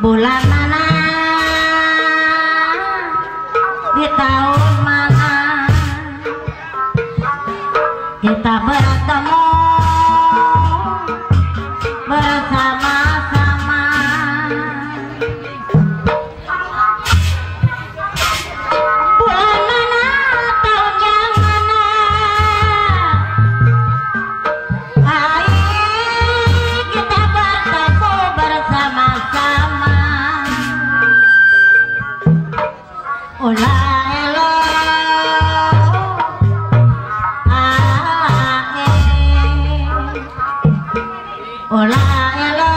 bulan mana di tahun mana kita bertemu bersama-sama. Bulan mana, tahun yang mana, hari kita bertemu bersama-sama. Ulah elo Ola elo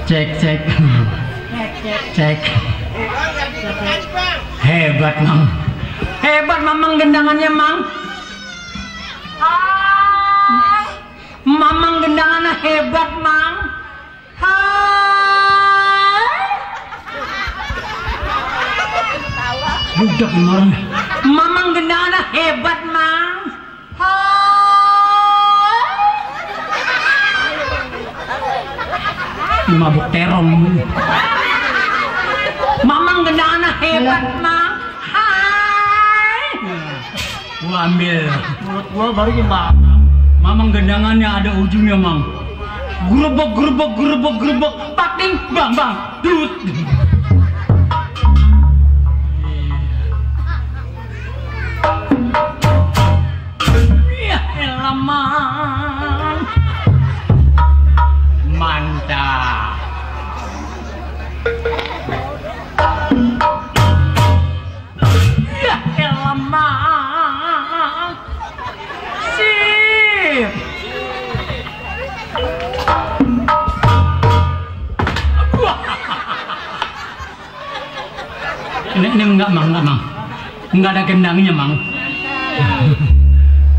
Cek cek. Cek. Hebat Mang. Hebat Mamang gendangannya Mang. Mamang gendangannya hebat Mang. Budak orang. Mamang gendangannya hebat Mang. Mabuk terong. Mamang gendangannya hebat Mang. Hai. Gua ambil. Mulut gua baru gimana? Mamang gendangannya ada ujungnya Mang. Gerebek gerebek gerebek gerebek. Pating bang bang. Dut. Ya elah Mang. Mantap. Ya elah Mang. Sip. Ini enggak Mang, enggak Mang. Enggak ada gendangnya Mang.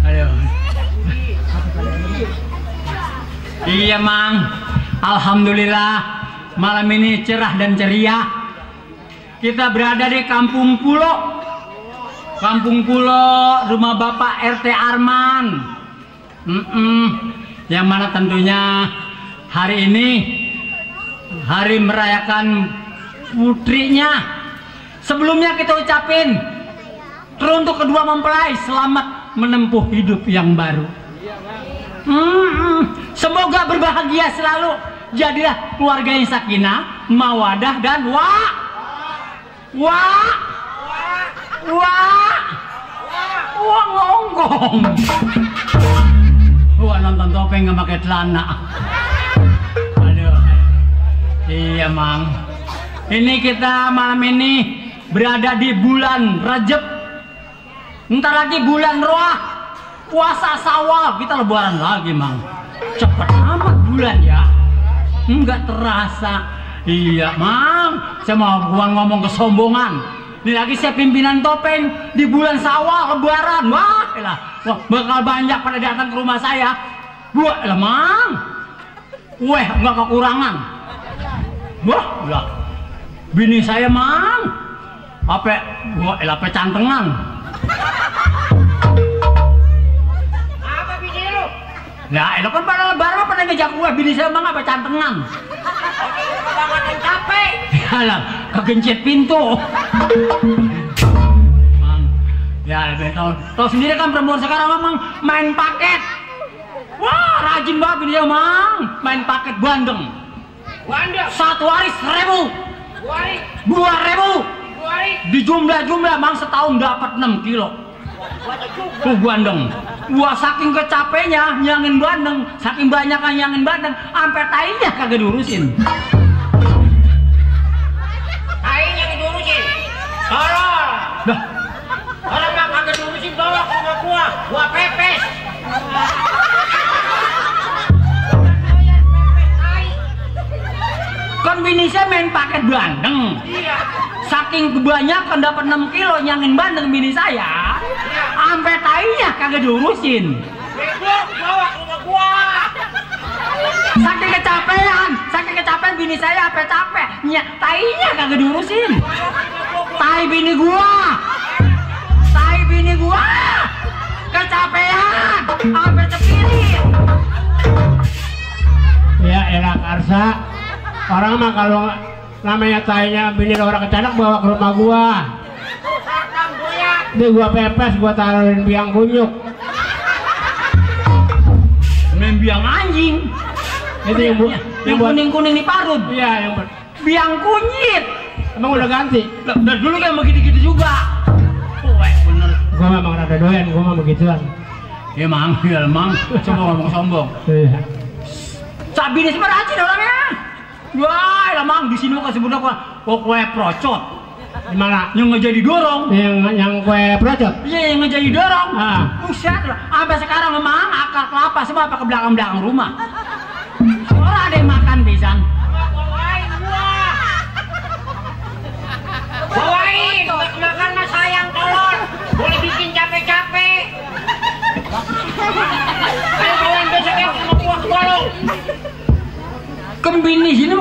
Ayo. Iya Mang. Alhamdulillah malam ini cerah dan ceria. Kita berada di Kampung Pulo. Kampung Pulo, rumah Bapak RT Arman. Yang mana tentunya hari ini hari merayakan putrinya. Sebelumnya kita ucapin teruntuk kedua mempelai selamat menempuh hidup yang baru. Semoga berbahagia selalu. Jadilah keluarga yang sakinah, mawadah dan ngonggong. Wah nonton topeng nggak pakai celana. Aduh. Iya Mang. Ini kita malam ini berada di bulan Rajab. Ntar lagi bulan Roah. Puasa Sawal kita lebaran lagi Mang. Cepet amat bulan ya. Enggak terasa. Iya Mang. Saya mau bukan ngomong kesombongan. Ini lagi saya pimpinan topeng di bulan Sawal lebaran. Wah bakal banyak pada datang ke rumah saya. Wah elah Mang. Weh enggak kekurangan. Wah lah. Bini saya Mang. Apa cantengan. Apa bini lu? Nah, itu kan pada lebaran pada ngejak gue, bini saya Mang apa cantengan. Banget yang capek. Alah, kegencet pintu. Mang, ya lebih tahu sendiri kan perempuan sekarang Mang main paket. Wah, rajin banget bini saya Mang, main paket bandeng. Bandeng. Satu hari 1.000. 2.000. Di jumlah Mang setahun dapat 6 kilo. Bandeng. Gua saking kecapeknya nyangin bandeng, saking banyaknya nyangin bandeng, sampai tainya kagak diurusin. Tainya diurusin. Tolong. Dah. Orang mah kagak diurusin bawa ke rumah gua pepes. Kan bini saya main paket bandeng. Iya. Saking kebanyakan dapat 6 kilo nyangin bandeng bini saya, sampai tainya kagak diurusin. Bego bawa ke rumah gua. Saking kecapean bini saya sampai capek, tainya kagak diurusin. Tai bini gua kecapean sampai cepirit. Ya enak Arsa. Orang mah kalau namanya tainya bini orang kecanak bawa ke rumah gua. Ini gua pepes, gua taruhin biang kunyuk. Main biang anjing. Itu yang kuning-kuning di parut. Iya, yang biang kunyit. Emang udah ganti? Dari dulu kan begitu-gitu juga. Wah, bener. Gua memang rada doyan, gua mah begituan. Ya Mang, coba ngomong sombong. Iya. Cabi ini sebenarnya rajin orangnya. Wah, lah Mang, di sini mau kasih budak kue procot. Gimana? Yang nggak jadi dorong. Yang kue procot? Iya, yang nggak jadi dorong. Buset lah. Sampai sekarang Mang akar kelapa semua apa ke belakang rumah. Orang ada yang makan pisan.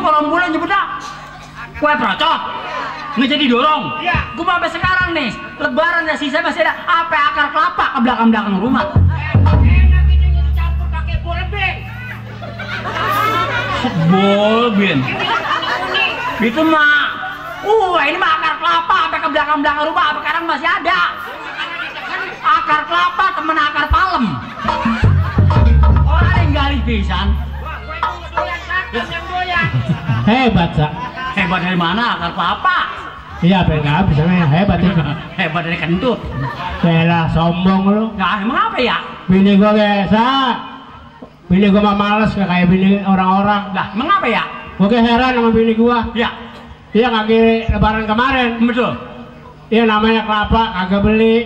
orang bulan nyebut dah. Kue perocot. Nggak jadi dorong. Iya. Gue sampai sekarang nih, lebaran ya sisa masih ada apa akar kelapa ke belakang rumah. Enak itu campur pakai bolbeng. Bolbin. Kuning. Itu mah. Ini mah akar kelapa sampai ke belakang rumah. Apa sekarang masih ada? Akar kelapa temen akar palem. Orang yang gali pisan. Wah, gue itu doyan satam yang doyan. Hebat, Sa. Hebat dari mana akar kelapa? Iya, pengen nggak habis namanya. Hebat itu. Hebat dari kentut. Yalah, sombong lu. Nah, emang apa ya? Bini gua biasa. Bini gua mah males kayak bini orang-orang. Lah, emang apa ya? Gua kayak heran sama bini gua. Ya, Iya kaki lebaran kemarin. betul. Iya namanya kelapa kagak beli.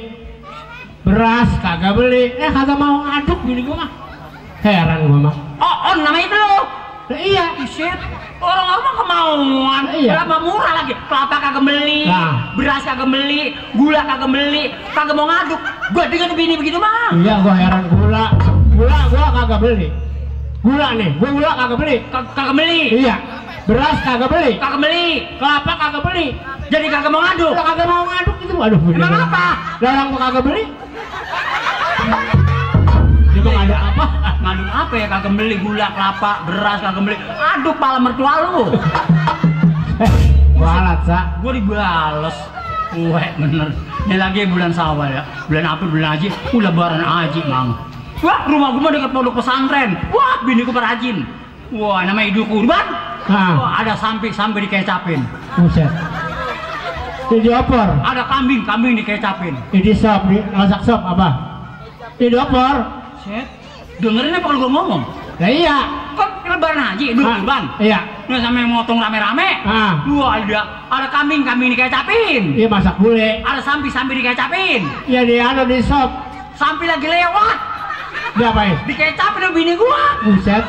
Beras kagak beli. Kagak mau ngaduk bini gua mah. Heran gua mah. Oh, nama itu. Lah iya. Shit. Orang-orang mah kemauan. Iya. Berapa murah lagi? Kelapa kagak beli, Nah. beras kagak beli, gula kagak beli, kagak mau ngaduk. Gua dengan bini begitu mah. Iya gua heran gula. Gula gua kagak beli. Gula nih, gula kagak beli. Kagak beli, Iya. Beras kagak beli. kagak beli. Kelapa kagak beli. Jadi kagak mau ngaduk. Lah kagak mau ngaduk itu. Aduh. Emang apa? Larang gua kagak beli. Emang ada apa? Ngaduk apa ya? Kagak beli gula, kelapa, beras kagak beli. Aduk pala mertua lu. Walat, Sa. Gua dibales. Bener. Ini lagi bulan Syawal ya. Bulan April, bulan Haji. Lebaran Haji, Mang. Wah, rumah gua mah dekat pondok pesantren. Wah, bini gua perajin. Wah, namanya Idul Kurban. Wah, ada sampai dikecapin. Buset. Di opor. Ada kambing dikecapin. Di sop, di masak sop apa? Di opor. Set. Dengerin apa kalau gua ngomong? Lah iya. Kan lebaran Haji, Idul Kurban. Iya. Nggak sampai motong rame-rame. Wah, ada kambing dikecapin. Iya masak gulai. Ada sampai dikecapin. Iya di di sop. Sampai lagi lewat. Diapain? Dikecapin sama bini gua. Buset.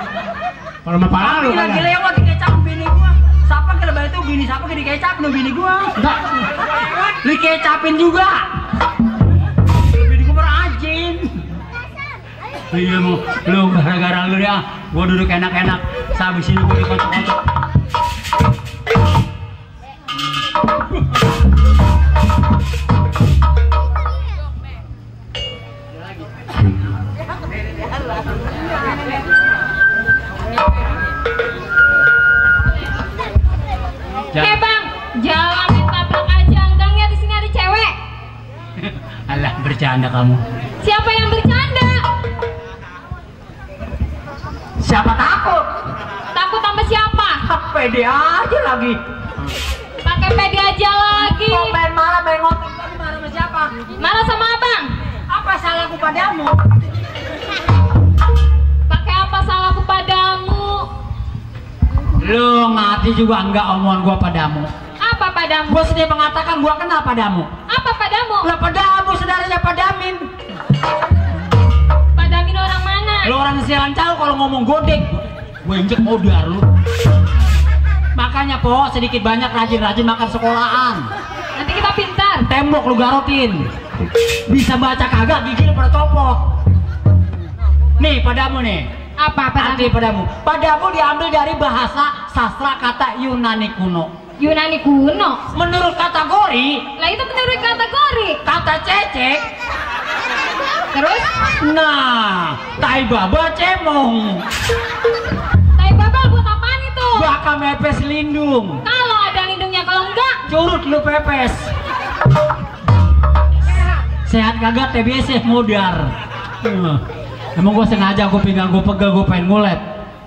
Kalau mah parah lu Sampai lagi kan. lewat dikecapin bini gua. Siapa ke lebaran itu bini siapa ke dikecapin sama bini gua. Enggak. Dikecapin juga. Bini gua merajin. Iya mau lu gara-gara lu ya. Gua duduk enak-enak. Habis ini gua dikocok-kocok. Bang, jalanin tabrak aja, enggak ngeliat di sini ada cewek. Alah, bercanda kamu. Siapa yang bercanda? Siapa takut? Takut sama siapa? Pede aja lagi. Pakai pede aja lagi. Kok main marah, main ngotot tadi marah sama siapa? Marah sama abang. Apa salahku padamu? Pakai apa salahku padamu? Lu ngerti juga enggak omongan gua padamu? Apa padamu? Gua sedih mengatakan gua kenal padamu. Apa padamu? Lah padamu saudaranya Padamin. Padamin orang mana? Lu orang sialan tahu kalau ngomong godek. Gua injek modar lu. Makanya po sedikit banyak rajin-rajin makan sekolahan. Nanti kita pintar. Tembok lu garotin. Bisa baca kagak gigi lu pada copot. Nih padamu nih. Apa Arti padamu. Padamu diambil dari bahasa sastra kata Yunani kuno. Yunani kuno. Menurut kategori, Lah itu menurut kategori. kata cecek. Terus? Nah, tai baba cemong. Tai babal buat apaan itu? Baka mepes lindung. Kalau ada lindungnya, kalau enggak, Curut lu pepes. Sehat kagak TBC modar. Emang gua sengaja gua pinggang gua pegel gua pengen ngulet.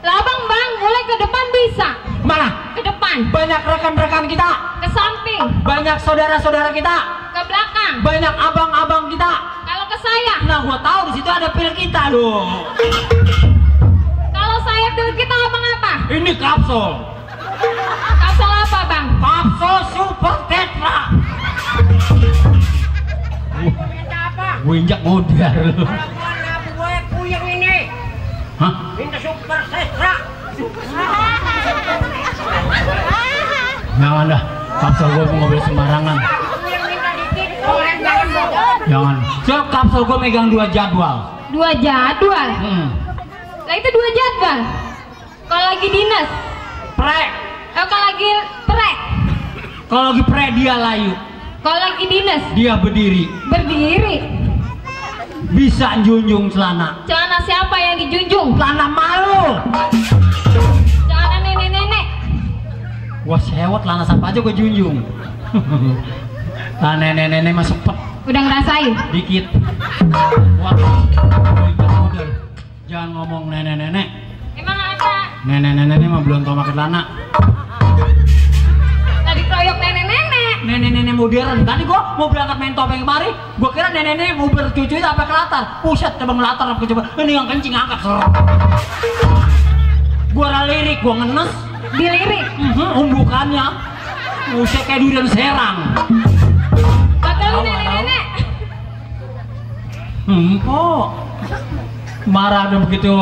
lah bang, mulai ke depan bisa. Mana? Ke depan, Banyak rekan-rekan kita, ke samping, banyak saudara-saudara kita, ke belakang. banyak abang-abang kita. Kalau ke saya, Nah, gua tahu di situ ada pil kita loh. kalau saya dulu kita abang apa? Ini kapsul. Kapsul apa bang? Kapsul Super Tetra. Minta apa? Gua injak modar lu. Kalau gua nabu gue puyeng ini. Hah? Minta super sestra. Jangan dah. Kapsul gua mau ngobrol sembarangan. Puyeng minta dikit. Goreng jangan bodoh. Jangan. So, kapsul gua megang 2 jadwal. 2 jadwal. Hmm. Lah itu 2 jadwal. Kalau lagi dinas, Prek, Kalau lagi prek. Kalau lagi pre dia layu. Kalau lagi dinas. Dia berdiri. Berdiri. Bisa junjung celana. Celana siapa yang dijunjung? Celana malu. Celana nenek-nenek. Wah sewot celana siapa aja gue junjung. Celana nenek-nenek mah sepet. Udah ngerasain? Dikit. Wah. Jangan ngomong nenek-nenek. Emang apa? Nenek-nenek ini mah belum tau pakai celana. Tadi kroyok nenek-nenek. Nenek-nenek modern. Tadi gua mau berangkat main topeng kemari, gua kira nenek-nenek mau bercucu sampai ke latar. Buset, coba ngelatar apa coba. Ini yang kencing angkat. Gua lirik, gua ngenes. Dilirik. Umbukannya. Buset kayak durian serang. Kata lu nenek-nenek. Kok marah dong begitu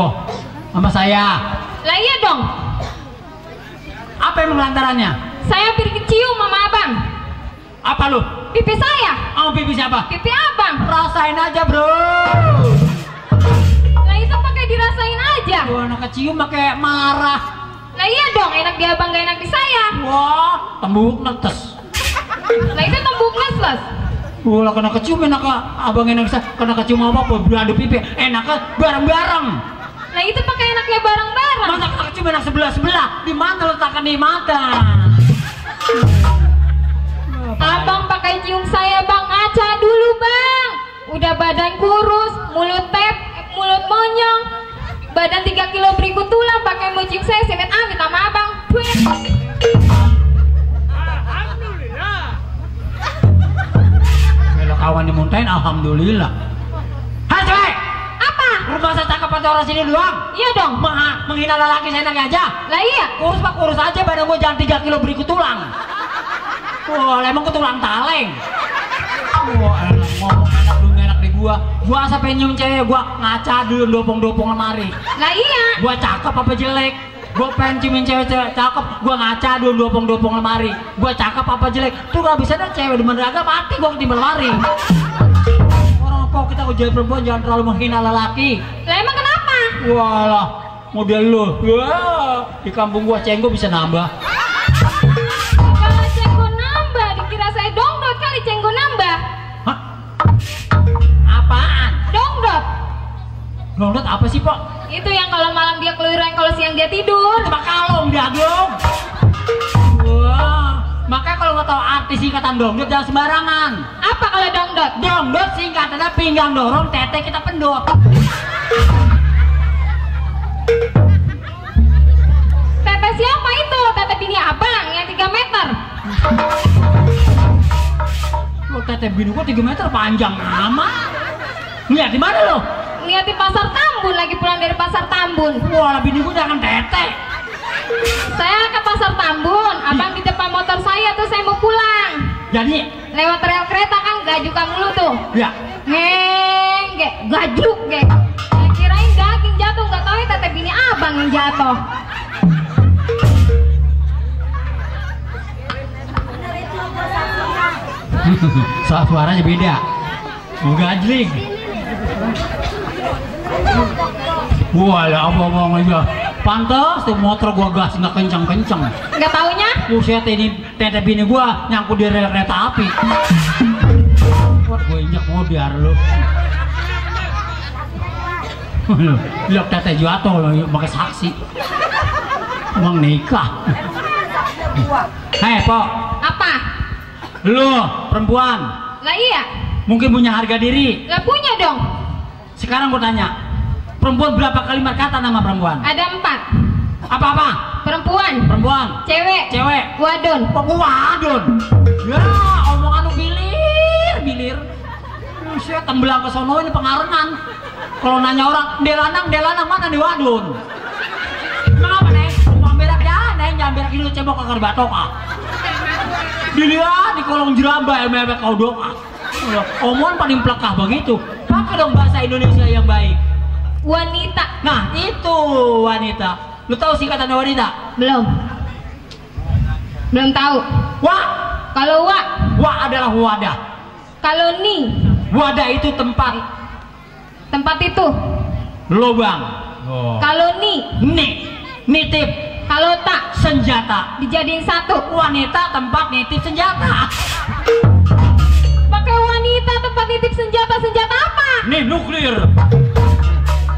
sama saya. Lah iya dong. Apa emang lantarannya? Saya pergi cium sama abang. Apa lu? Pipi saya. Oh, pipi siapa? Pipi abang. Rasain aja bro. Lah itu pakai dirasain aja. Gua anak kecium pakai marah. Lah iya dong, enak di abang gak enak di saya. Wah, tembuk netes. Lah itu tembuk les. Wah, kena kecium enak abang enak saya. Kena kecium apa? Beradu pipi. Enaknya bareng-bareng. Lah itu pakai enaknya bareng-bareng. Masa kena kecium enak sebelah-sebelah? Di mana letakkan di mata? Abang pakai cium saya bang, ngaca dulu bang. Udah badan kurus, mulut monyong, badan 3 kilo berikut tulang, pakai mau cium saya simet amit sama abang. Alhamdulillah. Kalau kawan dimuntahin, alhamdulillah. Hai cewek, Apa? rumah saya cakep atau orang sini doang? Iya dong. Menghina lelaki saya enaknya aja. Lah iya. Kurus pak kurus aja, badan gue jangan 3 kilo berikut tulang. Wah, emang ke tulang taleng. Wah, enak ngomong enak dulu enak di gua. Gua asa pengen cewek, gua ngaca dulu dopong-dopong lemari. Lah iya. Gua cakep apa jelek? Gua pengen ciumin cewek cakep, gua ngaca dulu dopong-dopong lemari. Gua cakep apa jelek? Tuh kalau bisa ada cewek di mana mati gua ketimbang lemari. Orang kok kita ujian perempuan jangan terlalu menghina lelaki. Lah emang kenapa? Walah, model lu. Wah, di kampung gua cenggo bisa nambah. Kalau cenggo nambah, dikira saya dongdot kali cenggo nambah. Hah? Apaan? Dongdot. Dongdot apa sih, Pak? Itu yang kalau malam dia keluyuran, kalau siang dia tidur. Itu mah kalong dia, dong. Wah, makanya kalau nggak tahu arti singkatan dongdot jangan sembarangan. Apa kalau dongdot? Dongdot singkatannya pinggang dorong, tete kita pendot. Tete siapa itu? Tete bini abang yang 3 meter. Lo tete bini gua 3 meter panjang amat. Lihat di mana lo? Lihat di pasar Tambun, lagi pulang dari pasar Tambun. Wah, bini gua jangan tete. Saya ke pasar Tambun, abang di depan motor saya tuh saya mau pulang. Jadi, Lewat rel kereta kan gajukan mulu tuh. ya. Ngeng, gajuk, gek. Saya kirain daging jatuh, nggak tahu ya tete bini abang yang jatuh. Soal suaranya beda. Gajling. Wah, ya apa-apa aja. Pantes tuh motor gua gas nggak kencang-kencang. Nggak taunya? Buset ini tete bini gua nyangkut di rel kereta api. Wah, gua injak mau biar lu. Lihat tete jatuh pakai saksi. Emang nikah. Hei, Pok. Apa? Lu perempuan Lah iya, mungkin punya harga diri. lah punya dong. Sekarang gua tanya, perempuan berapa kalimat kata nama perempuan? Ada 4. Apa-apa? Perempuan, Perempuan, cewek, cewek, wadon. wadon. Ya, omongan lu bilir. Saya tembelang ke sono ini pengarengan. Kalau nanya orang, delanang mana di wadon? Emang apa nih? Mau berak ya, neng jangan berak ini cebok ke kerbatok ah. Dilihat di kolong jerambah yang mewek kau doa. Omongan paling plekah begitu. Pakai dong bahasa Indonesia yang baik. Wanita. Nah, itu wanita. Lu tahu singkatannya wanita? Belum tahu. Wah, Kalau wa, wah adalah wadah. kalau ni, Wadah itu tempat tempat itu. lubang. Kalau ni, Nih, nitip. Kalau tak Senjata. dijadiin satu. Wanita tempat nitip senjata. Pakai wanita tempat nitip senjata. Senjata apa? Nih nuklir.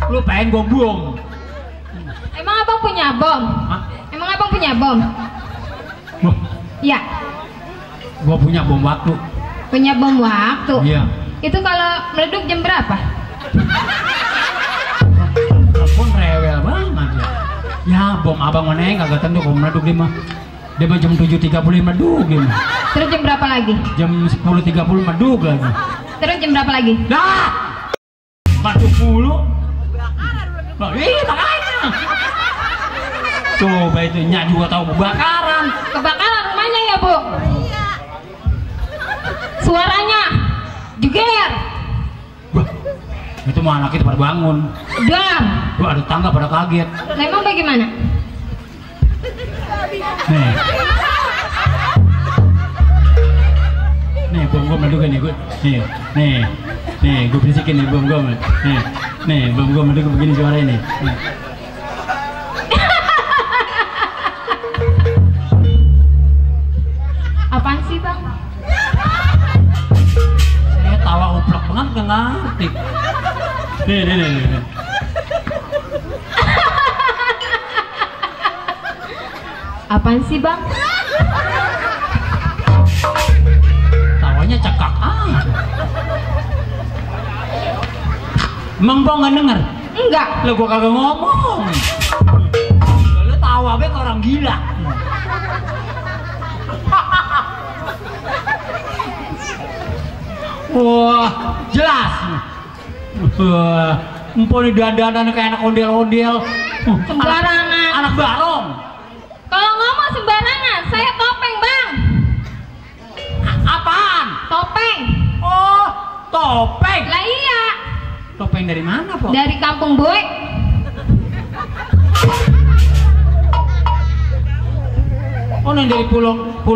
Lu pengen gua bom. Emang abang punya bom? Hah? Emang abang punya bom? Wah, Ya. gua punya bom waktu. Punya bom waktu. Iya. Itu kalau meleduk jam berapa? Telepon rewel banget ya. Ya bom abang mana yang kagak tentu kalau meleduk dia mah. Dia mah jam 7.30 meleduk dia mah. Terus jam berapa lagi? Jam 10.30 meleduk lagi. Terus jam berapa lagi? Dah. Meleduk mulu. Nah, makanya. Coba itu nyak juga tahu kebakaran. Kebakaran rumahnya ya, Bu? Suaranya jeger. Wah, itu mah anak kita pada bangun. Dar. Wah, ada tangga pada kaget. Lah emang bagaimana? Nih. Nih, bom gua meleduk nih, gue. Nih, gue bisikin nih bom gua. Nih, bom gua meleduk begini suaranya nih. Nih. Apaan sih, Bang? Saya tawa uplak banget nggak ngerti. Nih. Apaan sih, Bang? Tawanya cekak Emang Bang nggak denger? Enggak. Lah gua kagak ngomong. Lu tawa be ke orang gila. Wah, jelas. Wah, emponi dandanan kayak anak ondel-ondel. Sembarangan. Anak barong. Kalau ngomong sembarangan, saya topeng, Bang. Apaan? Topeng. Oh, topeng. Lah iya, Topeng dari mana, Po? dari Kampung Boek. Oh, nih dari Pulau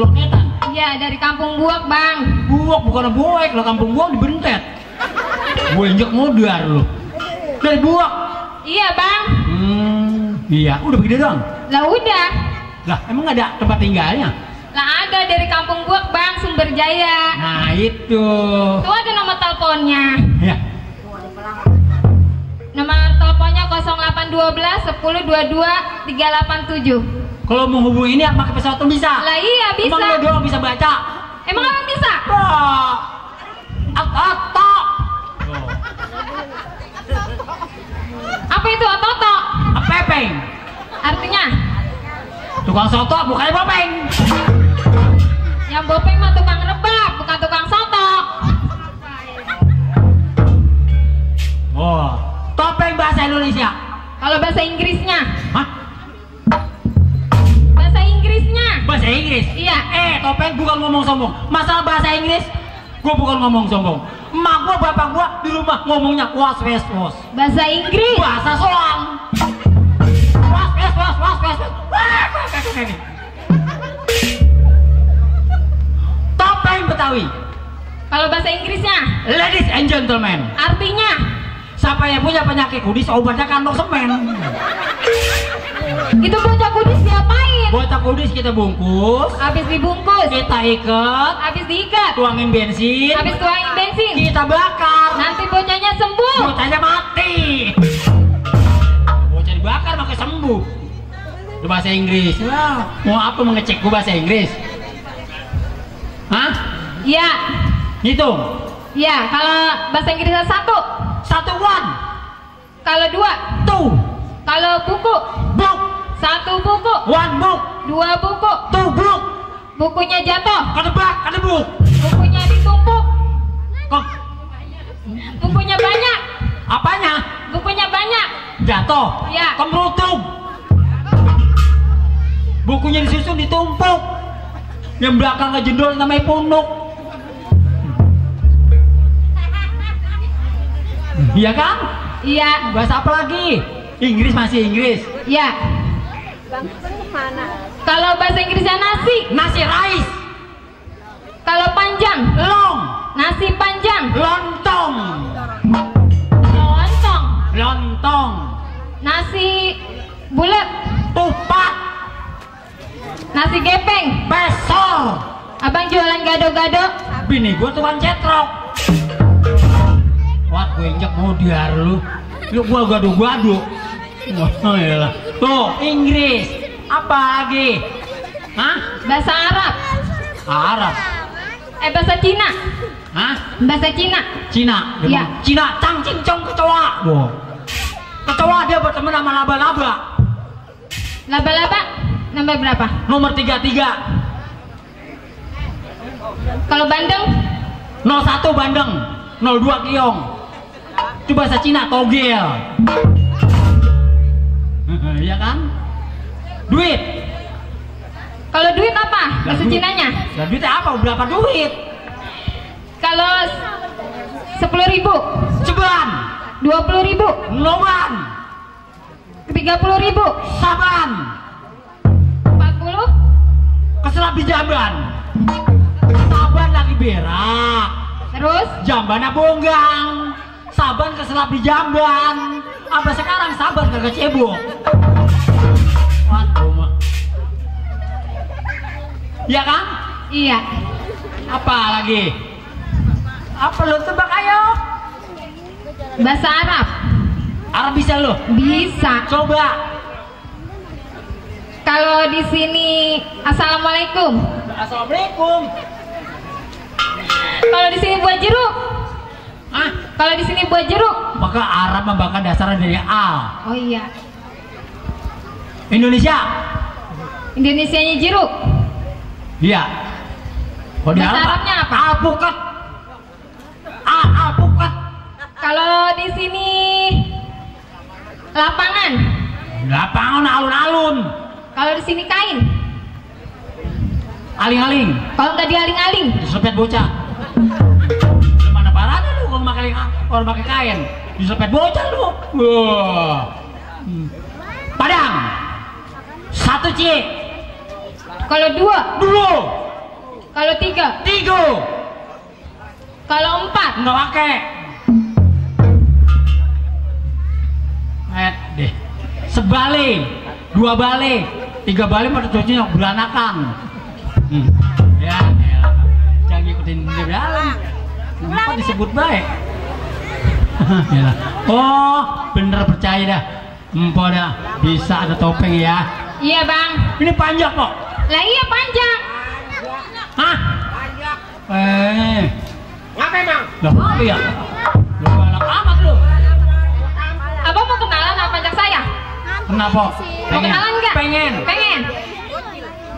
Ngetan. Iya, dari Kampung Buak, Bang. Buak bukan Boek, lah kampung Buak dibentet. Gue injek modar lu. Dari Buak. Iya, Bang. Iya, udah begitu dong. Lah udah. Lah, emang nggak ada tempat tinggalnya? Lah ada dari Kampung Buak, Bang, Sumber Jaya. Nah, itu. Tuh ada nomor teleponnya. Ya. Nomor teleponnya 0812 10 22 387. Kalau mau hubungi ini pakai pesawat tuh bisa. Lah iya bisa. Emang lu doang bisa baca? Emang abang bisa? Wah. Oto. Apa itu ototo? Pepeng. Artinya? Tukang soto bukannya bopeng. Yang bopeng mah tukang rebab, bukan tukang soto. Oh, topeng bahasa Indonesia. Kalau bahasa Inggrisnya? Hah? Bahasa Inggrisnya? Bahasa Inggris? Iya. Topeng bukan ngomong sombong. Masalah bahasa Inggris, gua bukan ngomong sombong. Emak gua, bapak gua di rumah ngomongnya was wes was. Bahasa Inggris? Bahasa soang. Was wes was was wes. Topeng Betawi. Kalau bahasa Inggrisnya? Ladies and gentlemen. Artinya? Siapa yang punya penyakit kudis, obatnya kantong semen. Itu bocah kudis diapain? Bocah kudis kita bungkus, Habis dibungkus, kita ikat, habis diikat, tuangin bensin, habis tuangin bensin, kita bakar. nanti bocahnya sembuh. Bocahnya mati. Bocah dibakar pakai sembuh. Itu bahasa Inggris. Wah, mau apa mengecek gua bahasa Inggris? Hah? Iya, Hitung. iya. Kalau bahasa Inggrisnya satu, 1 kalau dua, 2 kalau buku, book, satu buku, 1 book, dua buku, 2 book, bukunya jatuh, kadebuk. bukunya ditumpuk, Kok bukunya banyak, apanya? bukunya banyak. Jatuh. Iya. Kemerutung. Bukunya disusun ditumpuk. Yang belakang ngejendol namanya punuk. Iya kan? Iya, Bahasa apa lagi? Inggris masih Inggris. iya. Kalau bahasa Inggrisnya nasi, Nasi rice, kalau panjang, long, nasi panjang, lontong, lontong, lontong, nasi bulat, tupat, nasi gepeng. Pesor. Abang jualan gado-gado. Bini gua tukang cetrok. Wah, gue injek mau diar lu. Lu gua gado-gado. Wah, iyalah. Tuh, Inggris. Apa lagi? Hah? Bahasa Arab. Arab. Bahasa Cina. Hah? Bahasa Cina. Cina. Iya. Cina, cang cincong kecoa. Wah. Kecoa dia berteman sama laba-laba. Laba-laba nomor berapa? Nomor 33. Kalau Bandeng? 01 Bandeng, 02 Kiong. Itu bahasa Cina, togel. Iya kan? Duit. Kalau duit apa? Bahasa Cinanya? Ya, duitnya apa? Berapa duit? Kalau 10.000, Ceban, 20.000, Noban, 30.000, Saban, 40, keselap di Jamban. Saban lagi berak, terus Jambannya bonggang. Saban keselap di Jamban. Apa sekarang Saban kagak cebok. Waduh mah. Iya kan? iya. Apa lagi? Apa lu tebak ayo? Bahasa Arab? Arab bisa lu? Bisa. Coba. Kalau di sini Assalamualaikum. Assalamualaikum. Kalau di sini buat jeruk. Hah? Kalau di sini buat jeruk. Maka Arab membakar dasarnya dari al. Oh iya. Indonesia. Indonesianya jeruk. Iya. Kalau di Bahasa Arab Arabnya apa? alpukat. Alpukat. Kalau di sini lapangan. Lapangan alun-alun. Kalau di sini kain. Aling-aling. Kalau nggak dialing-aling. Disepet bocah. Mana parahnya lu kalau pakai kain? Disepet bocah lu. Wah. Padang. 1 C. Kalau 2. Dulu. Kalau 3. 3. Kalau 4. Nggak pakai. Deh. Sebale. 2 bale. 3 bale pada cucinya beranakan. Ya, jangan ngikutin di dalam. Kenapa disebut baik? Oh, bener percaya dah. Empo dah bisa ada topeng ya. Iya bang. Ini panjang kok. Lah iya panjang. Hah? Ngapa emang? Loh, apa ya? Lu galak amat lu. Abang mau kenalan apa pajak saya? Kenapa? Mau kenalan nggak? Pengen. Pengen.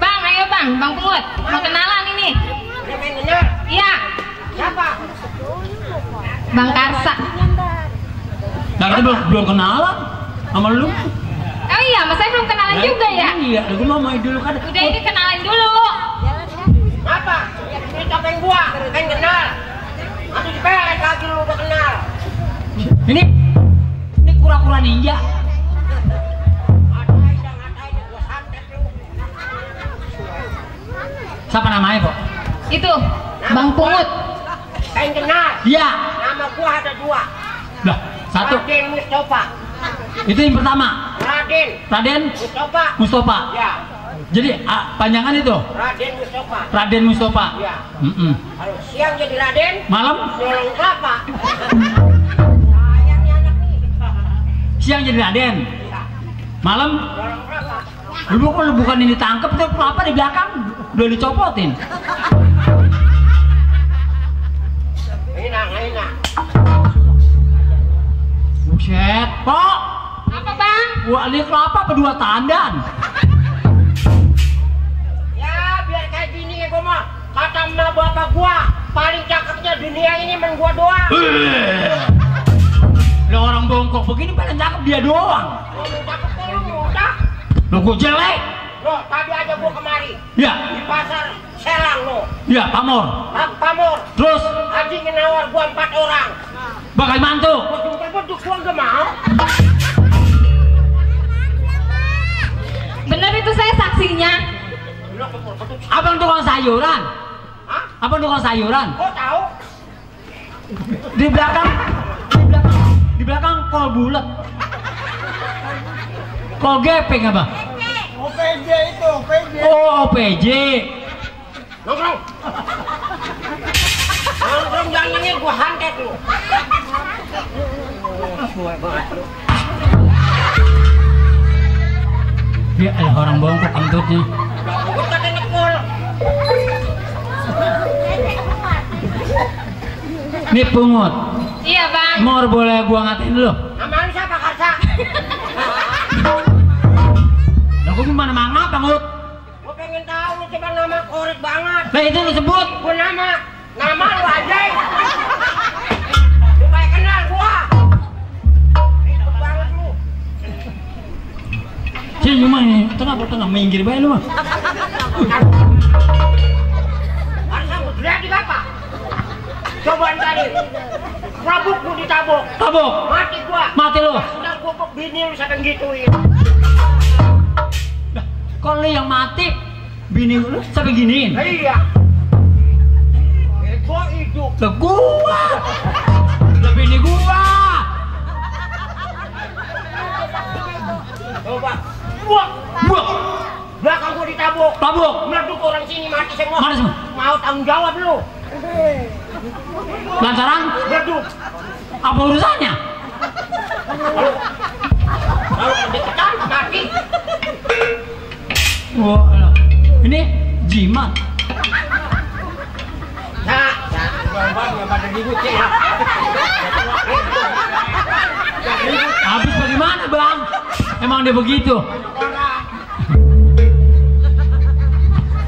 Bang, ayo bang, bang Pungut. Mau kenalan ini? Pengen bener? Iya. Siapa? Bang Karsa. Nah, kita belum kenalan sama lu. Oh iya, mas saya belum kenalan juga ya? Iya, gua mau main dulu kan. Udah ini kenalan dulu. Apa? Ini topeng gua, pengen kenal. Nanti dipelet lagi lu udah kenal. Ini kura-kura ninja. Ngatain, gua santet lu. Siapa namanya kok? Itu, Bang Pungut. Pengen kenal. Iya. Nama gua ada 2. Lah, 1. Raden Mustafa. Itu yang pertama. Raden Mustafa. Mustafa. Ya. Jadi panjangan itu Raden Mustafa. Raden Mustafa. Ya. Mm-mm. Kalau siang jadi Raden, Malam nolong kelapa. Sayangnya anak nih. siang jadi Raden. Ya. Malam Nolong kelapa. lu kalau bukan ini tangkep tuh kelapa di belakang udah dicopotin. Enak. Buset, kok? Apa bang? Wah, ini kelapa apa 2 tandan? Ya biar kayak gini ya gua mah. Kata emak bapak gua, paling cakepnya dunia ini men gua doang. Lo orang bongkok begini paling cakep dia doang. Ngomong cakep kok lu mudah. Lo gua jelek. Loh, tadi aja gua kemari Ya, di pasar Serang lo. ya pamor. Pamor. Terus Haji ngenawar gua 4 orang. bakal mantu. Gua jemput gua gak mau. Bener itu saya saksinya. Lo kepul-kepul. Abang tukang sayuran. Hah? Abang tukang sayuran. Kok tahu? Di belakang kol bulat. Kol gepeng apa? Kopeng. PJ itu, PJ. Oh, PJ. Nongkrong. Nongkrong jangan nengin gua hantet lu. Ya elah orang bongkok kentutnya. Gua kata nekul. Nih pungut. Iya bang. Mor boleh gua ngatain dulu. Nama lu siapa Karsa? Lah gua gimana mangap pungut? Gua pengen tahu lu coba nama korek banget. Lah itu lu sebut. Gua nama lu aja. Supaya kenal gua. Ribet banget lu. Cih cuma ini tengah minggir bae lu mah. Karsa gua teriak apa? Cobaan tadi. Rabuk gua ditabuk. Tabuk. Mati gua. Mati lu. Udah gua kok bini lu sampai gituin. Kok lu yang mati? Bini lu sampai giniin. Iya. Gua hidup. Lah gua. Lah bini gua. Coba. Buak. Buak. Belakang gua ditabuk. Tabuk. Meleduk orang sini mati semua. Mana semua? Mau tanggung jawab lu. Lantaran Meleduk. apa urusannya? Kalau deketan mati. Wah, elah. Ini jimat. Nah, bang pada ribut ya. Habis bagaimana bang? Emang dia begitu?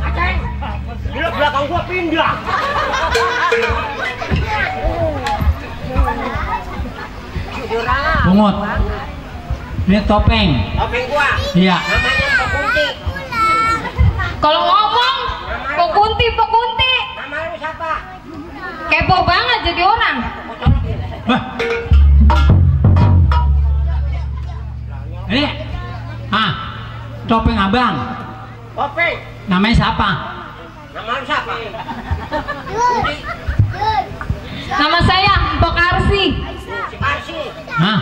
Aceng, bila belakang gua pindah. Pungut. Ini topeng. Topeng gua. Iya. Namanya Pak Kunti. Kalau ngomong, pekunti. Nama lu siapa? Kepo banget jadi orang. Gua colokin. Bah. Ini. Topeng abang. Topeng. Namanya siapa? Nama lu siapa? Kunti. Nama saya Mbok Arsi. Si Karsi. Hah?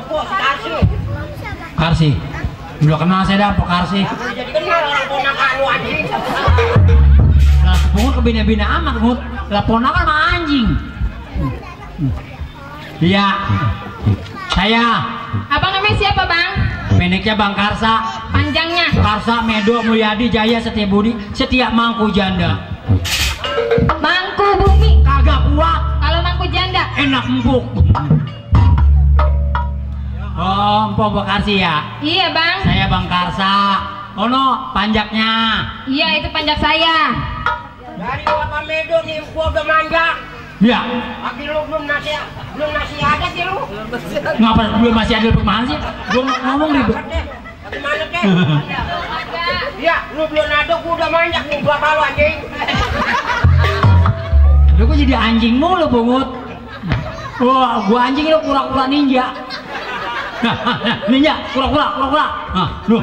Oh, si Karsi. Karsi. Udah kenal saya dah Pak Karsi. Udah jadi kenal orang ponakan lu anjing. Lah pungut kebina-bina amat pungut. Lah ponakan sama anjing. Iya. Saya. Abang namanya siapa bang? Pendeknya Bang Karsa. Panjangnya? Karsa Medo Mulyadi Jaya Setiabudi Setia Mangku Janda. Mangku Bumi. Kagak kuat. Kalau mangku janda? Enak empuk. Oh, Mpok Bang Karsi ya? Iya bang. Saya Bang Karsa. Oh no, panjaknya. Iya itu panjang saya. Dari Bapak Medo nih gua udah manja. Ya. Lagi lu belum nasi adat ya lu. Ngapa belum masih ada bagaimana sih? Gua ngomong ribet. Gimana deh? Iya, lu belum ada gua udah manjak nih bapak lu anjing. Lu kok jadi anjing mulu pungut? Wah, gua anjing lu kura-kura ninja. Ninja, kura-kura. Nah, lu.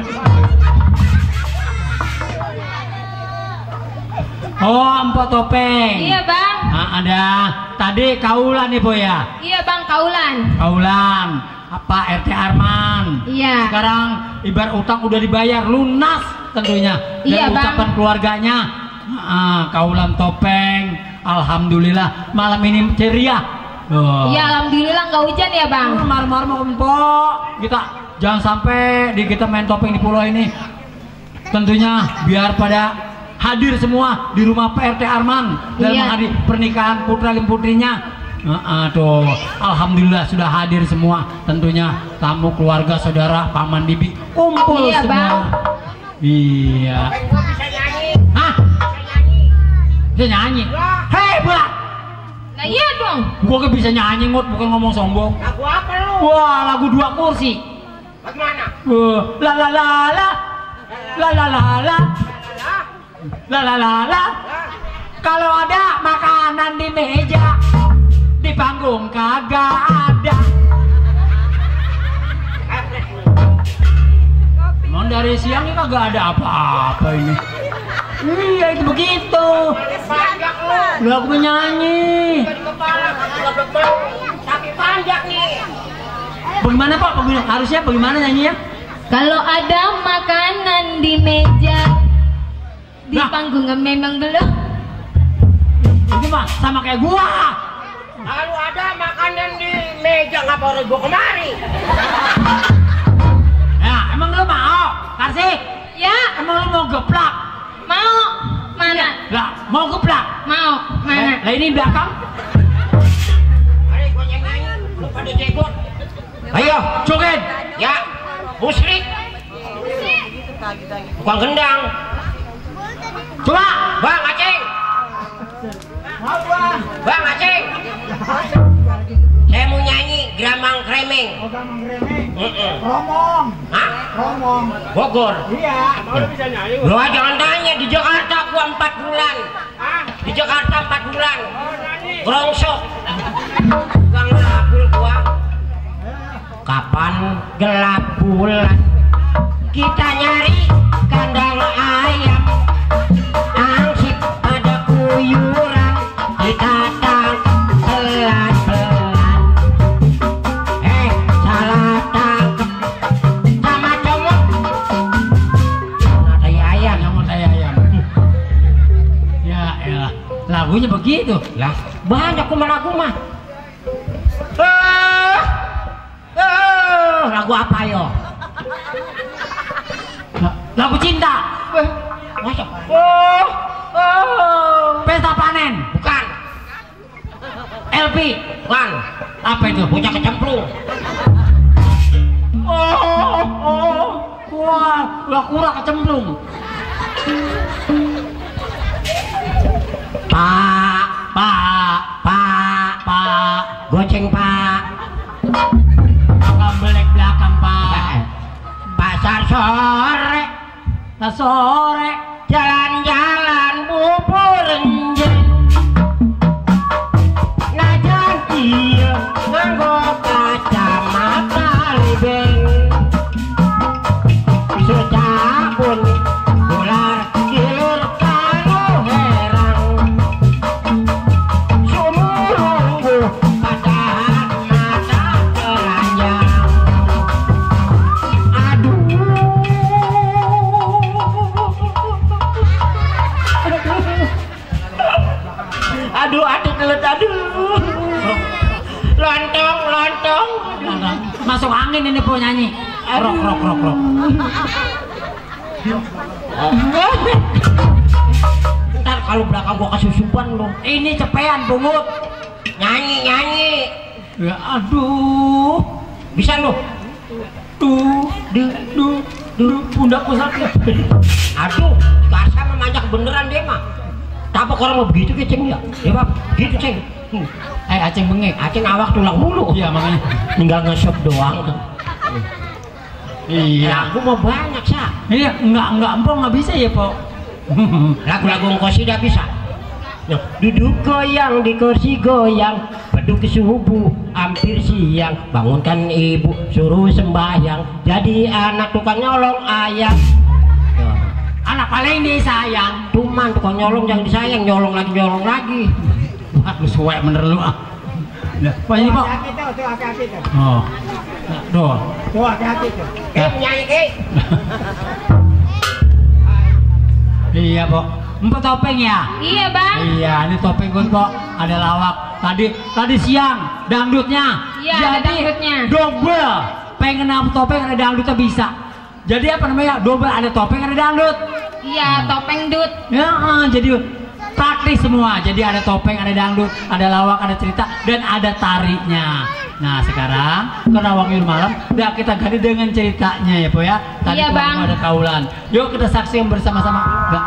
Oh, Mpok Topeng. Iya bang. Nah, ada. Tadi kaulan nih, Boy ya? Iya bang, kaulan. Kaulan. Apa RT Arman? Iya. Sekarang ibarat utang udah dibayar lunas tentunya. Dari Iya, Bang. ucapan keluarganya. Kaulan Topeng. Alhamdulillah malam ini ceria. Oh. Iya alhamdulillah nggak hujan ya bang. Mar-mar mau Mpok. Kita jangan sampai di kita main topeng di pulau ini. Tentunya biar pada hadir semua di rumah PRT Arman dalam Iya. menghadiri pernikahan putra dan putrinya. Tuh, alhamdulillah sudah hadir semua. Tentunya tamu keluarga saudara paman bibi kumpul Iya, semua. Bang. Iya. Gua bisa nyanyi. Hah? Bisa nyanyi. Dia nyanyi. Hebat. Nah iya dong. Gua gak bisa nyanyi Mut, bukan ngomong sombong. Lagu apa lu? Wah, lagu 2 kursi. Bagaimana? La la la la. La la la la. La la la la. Kalau ada makanan di meja, di panggung kagak ada. Emang dari siang ini kagak ada apa-apa ini. Iya itu begitu. Panjang lu. Lah aku nyanyi. Di kepala kagak mau. Tapi panjang nih. Bagaimana Pak? Harusnya bagaimana nyanyinya? Kalau ada makanan di meja, di Nah. panggung memang belum. Itu mah sama kayak gua. Kalau ada makanan di meja ngapa harus gua kemari? Ya, emang lu mau? Kasih. Ya, Emang lu mau geplak? mau. Mana? Lah, mau geplak? Mau. Mana? Lah ini belakang. Ayo gua nyanyi, lu pada jegot. Ayo, joget. Ya, musrik. Bukan gendang. Coba. Bang Aceng. Bang Aceng. Saya mau nyanyi Gramang Kremeng. Romong, Hah? romong. Bogor. Iya. Lo jangan tanya, di Jakarta gua 4 bulan. Di Jakarta 4 bulan. Grongsok. Bang labul gua. Kapan gelap bulan kita nyari kandang ayam, ansip ada kuyuran kita pelan-pelan. Salah tangkep sama comot ada ayam. Yang mau saya ayam. Ya elah, lagunya begitu. Lah banyak kuma lagu mah. Lagu apa yo? Lagu cinta. Masa? Pesta panen. Bukan. LP. Bukan. Apa itu? Bocah kecemplung. Wah, lah kurang kecemplung. Pak, Goceng pak. belakang belek belakang Pak. Pasar sore. Sore. Jalan-jalan bubur renjeng. Najan ieu nganggo kacamata libeng. Secabun ular gilir kanu herang. Sumurunggu pada mata telanjang. Aduh, lontong. Masuk angin ini po nyanyi. Rok. Ntar kalau belakang gua kesusupan lo. Ini cepean bungut. Nyanyi. Ya aduh. Bisa lo? Pundakku sakit. Aduh, kasa memanjak beneran dia mah. Tapi orang mau begitu ke Ceng ya? Ya Bab, gitu Ceng. Aceng bengek. Aceng awak tulang mulu. Iya makanya. Tinggal nge-shop doang. Iya. Lagu mau banyak sah. Iya, enggak empong nggak bisa ya, Po. Lagu-lagu engkau tidak bisa. Nah, duduk goyang di kursi goyang, beduk subuh hampir siang, bangunkan ibu suruh sembahyang, jadi anak tukang nyolong ayam. Anak paling disayang. Cuman tukang nyolong jangan disayang, nyolong lagi. Waduh, suwe bener lu ah. Nah, Pak ini, Pak. Hati-hati tuh. Oh. Doh. Tuh hati-hati tuh. Nyanyi ke? Iya, Pak. Empok topeng ya? Iya, Bang. Iya, ini topeng gue, Pak. Ada lawak. Tadi siang dangdutnya. Iya, ada Jadi dangdutnya. double. Pengen apa topeng ada dangdutnya bisa. Jadi apa namanya? Double ada topeng ada dangdut. Iya, topeng dut. Ya, jadi praktis semua. Jadi ada topeng, ada dangdut, ada lawak, ada cerita, dan ada tarinya. Nah sekarang karena waktu malam, udah kita ganti dengan ceritanya ya, Po ya. Tadi Iya, Bang. ada kaulan. Yuk kita saksikan bersama-sama. Enggak.